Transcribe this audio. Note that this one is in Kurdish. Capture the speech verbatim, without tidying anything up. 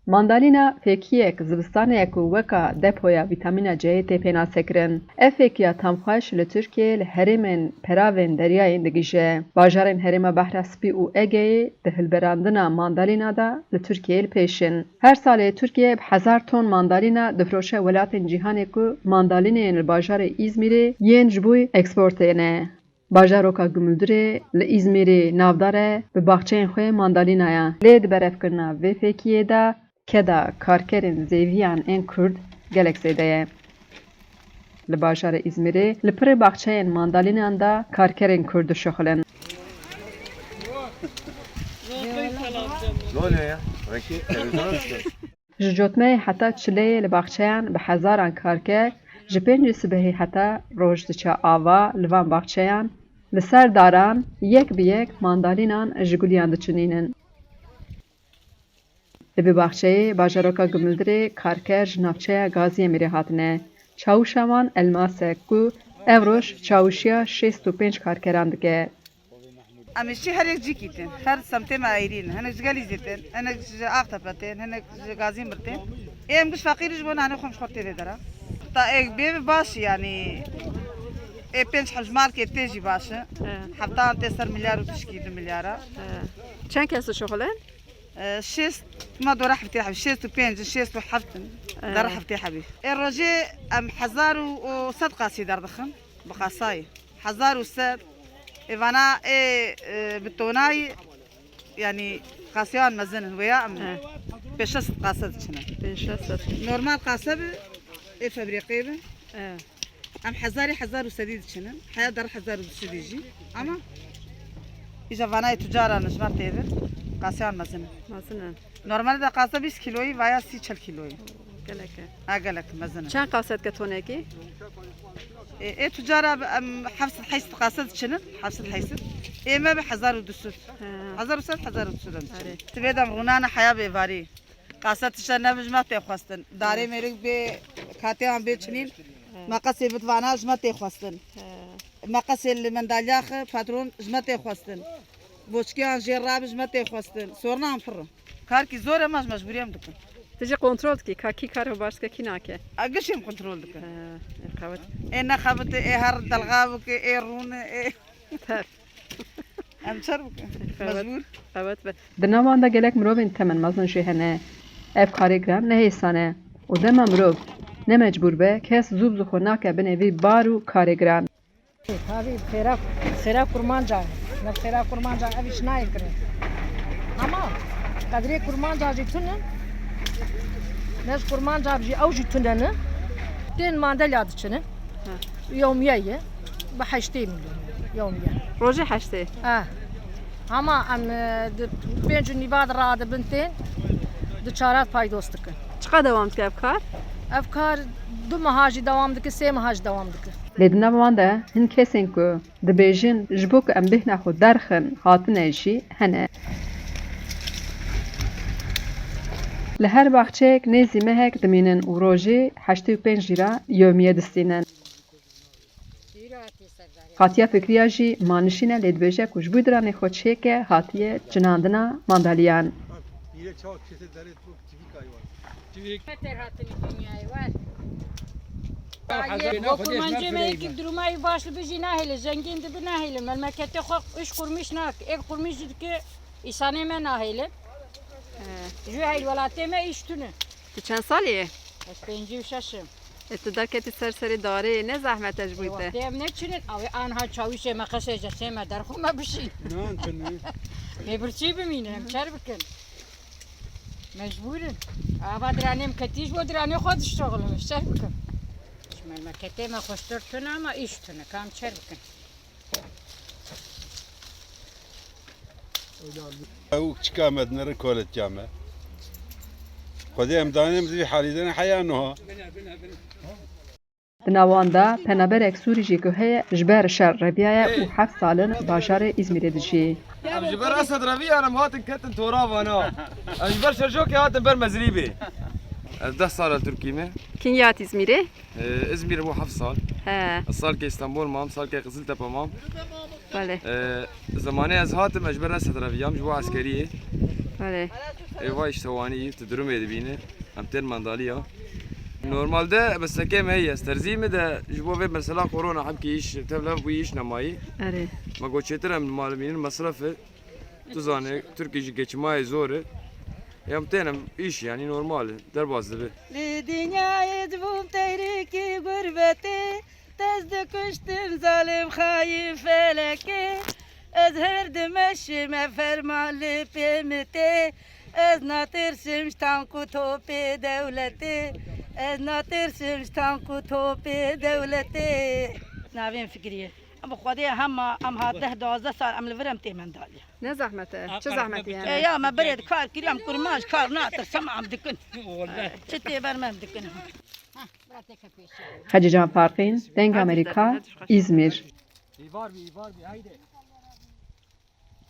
Mandalîna fêkiyek zivistanê ye ku weka depoya vîtamîna C'yê tê pênasekirin. Ev fêkiya tamxweş li Tirkiyeyê li herêmên peravên deryayê digihîje. Bajarên herêma Behra Spî û Egeyê di hilberandina mandalîna de li Tirkiyeyê li pêş in. Her salê Tirkiye bi hezar ton mandalîna difiroşe welatên cîhanê ku mandalîneyên li bajarê Îzmîrê yên ji bo eksportê ne. Bajaroka Gumuldirê li Îzmîrê navdar e bi baxçeyên xwe mandalîna ya. Lê di berevkirina vê fêkiyê de keda karkerên zêviyan ên Kurd gelek zêde ye. Li bajarê Îzmîrê li pirê baxçeyên mandalînan de karkerên Kurd dişuxulin. Ne oluyor ya? Belki televizyon açtı. Ji cotmeyê heta çileyê li baxçeyan bi hezaran karker ji pêncî sibehê heta roj diçe ava li van baxçeyan, li ser daran yek bi yek mandalînan ji guliyan diçinînin. Li vê baxçeyê bajaroka Gumildirê karker ji navçeya Gaziyê Mîrê hatine. Çawişa wan Elmas e ku ev roj çawişiya şêst û pênc karkeran dike. Em ê şî her yek cîkî tên. Her semtê me ayrî ne. Hinek ji Gelîzê tên, hinek ji Axtepe tên, hinek ji Gazîmir tên. Ê em giş feqîr ji bo nanê xwe ji xwe tê vê dera. Ta ê bê bi baş e, yanî ê pênc hejmarkê tê jî baş e. He. Heftan tê ser milyar û tişkî du milyara. He. Çend kes dişuxulin? E, şêst, ma dora heftê hebî, şêst û pênc in, şêst û heft in. He. Dera heftê hebî. Ê rojê em hezar û sed qasî derdixin bi qasayê. Hezar û sed. Ê vana ê, e, bi tonayî, yanî qasê wan mezin in, wêya em He. pênc sed qase diçine. Pênc sed. Normal qase bi, ê febrîqê bi. He. Em hezarê hezar û sedî diçine. Heya der hezar û du sedî jî. Ama îja vanayê tucaran ji me têvin. Qasê wan mezin in. Mezin in. Normalde qase bîst kîloyî, vaya sî çel kîloyî. Gelek e. Ha, gelek mezin e. Çend qase dike tonekî? Ê, ê tucara bi, em heft sed heyşt sed qase diçinin, heft sed heyşt sed. Ê me bi hezar û du sed. He. Hezar û sed, hezar û du sed em diçinin. Erê. Ti vê dem rûnane heya bêvarî. Qase tişte ne bi ji me tê xwestin. Darê mêrik bê, katê an bê çinîn. He. Meqesê bitvana ji me tê xwestin. He. Meqesê li mendalyaxe patron ji me tê xwestin. Boçkiyan jê rabe ji me tê xwestin. Sornan pir in. Karkî zor e, ma ji mecbûrî em dikin. Tu jî kontrol dikî, ka kî kar baş dike, kî nake? A, gişê em kontrol dikin. He, ê qewet. Ê nexebite, ê her delxa bike, ê rûne, ê Tev. Em çer bikin. Qewet, Mecbûr. Qewet be. Di nav wan de gelek mirovên temenmezin jî hene. Ev karê giran ne hêsan e û dema mirov ne mecbûr be, kes zû bi zû xwe nake binê vî bar û karê giran. Tabii xêra, xêra kurmanca. Ne xêra kurmanca ev iş nayê kirin. Ama qedrê kurmanca jî tune. Ne ji kurmanca jî ew jî tune ne. Tên mandelya diçine. Ha. Yewmiye ye. Bi heştê milyon. Yewmiye. Rojê heştê? Ha. Ama em, e, di pênc û nîva de radibin tên, di çara paydos dikin. Çiqa dewam dike ev kar? Ev kar du meha jî dewam dike, sê meha jî dewam dike. Lê di nav wan de hin kesên ku dibêjin, ji bo ku em bêhna xwe derxin, hatine jî hene. Li her baxçeyek nêzî mehek dimînin û rojê heştê û pênc lîra yewmiye distînin. Xatiya Fikriya jî ma nişîne lê dibêje ku ji bo diranê xwe çêke hatiye çinandina mandaliyan. Beter hatine dinyayê wer. Bo kurmancê me yekî duruma wî baş dibe jî nahêle, zengîn dibe nahêle, memleketê xwe iş qurmîş nak, êk qurmîş jî dike, îsanê me nahêle. Ji heyl welatê me îş tune. Tu çend salî yê? Ez pêncî û şeş im. E, tu derketî ser serê darê, ne zehmet e ji bo te? Wextê em neçinin, ew ê anha çawîşê me qesê cesê me derxwe me bişîn. Nan tune. Mê birçî bimînin, em çer bikin. Mecbûr in. Ava diranê em ketî ji bo diranê xwe diştoxilin, em çer bikin. Ji memleketê me xweştir tune ama îş tune, ka em çer bikin. Ew çika me dinêrin, koletiya me. Xwedê em danê em zî halî dene heya nuha. Di nav wan de penaberek Sûrî jî ku heye, ji ber şer reviyaye û heft sal in bajarê Îzmîrê dijî. Em ji ber Esed reviyan em hatin ketin tora vana. Em ji ber Şerjokê hatin ber Mezrîbê. Ez deh sal e Tirkî me. Kîngî hat Îzmîrê? Ee, Izmîr bû heft sal. He. Ez salkê Stenbol mam, salkê Qiziltepe mam. Belê. Ee, zemanê ez hatim, ez ji ber Esed reviyam, ji bo eskeriyê. Belê. Êva îş tewanî tu durumê dibîne. Em tên mandaliya. Normalde meslekê me heye, ez terzî me de ji bo vê mesela korona hemkî îş tevlev bûyî, îş nemayî. Erê. Me got çêtir em li mal bînin mesref e. Tu zanî, Tirkî jî geçimayê zor e. Em tên em îş, yanî normal e, derbas dibe. Li dinyayê dibûm tehrikî gurbetê, dest dikuştin zalim xayîn felekê. Ez her dimeşime ferman li pê min tê, ez natirsim ji tank û topê dewletê, ez natirsim ji tank û topê dewletê. Navên fikirî. Em bi Xwedê hema em ha deh duwazdeh sal em li vir em tê mendalî. Ne zehmet e. Çi zehmetî ye? E, ya me birê di kar kiriye, em kurmanc kar natirsim em dikin. Çi tê ber me em dikin. Hacı Can Farkın, Deng Amerika, İzmir. Îvar bî, îvar bî, haydi.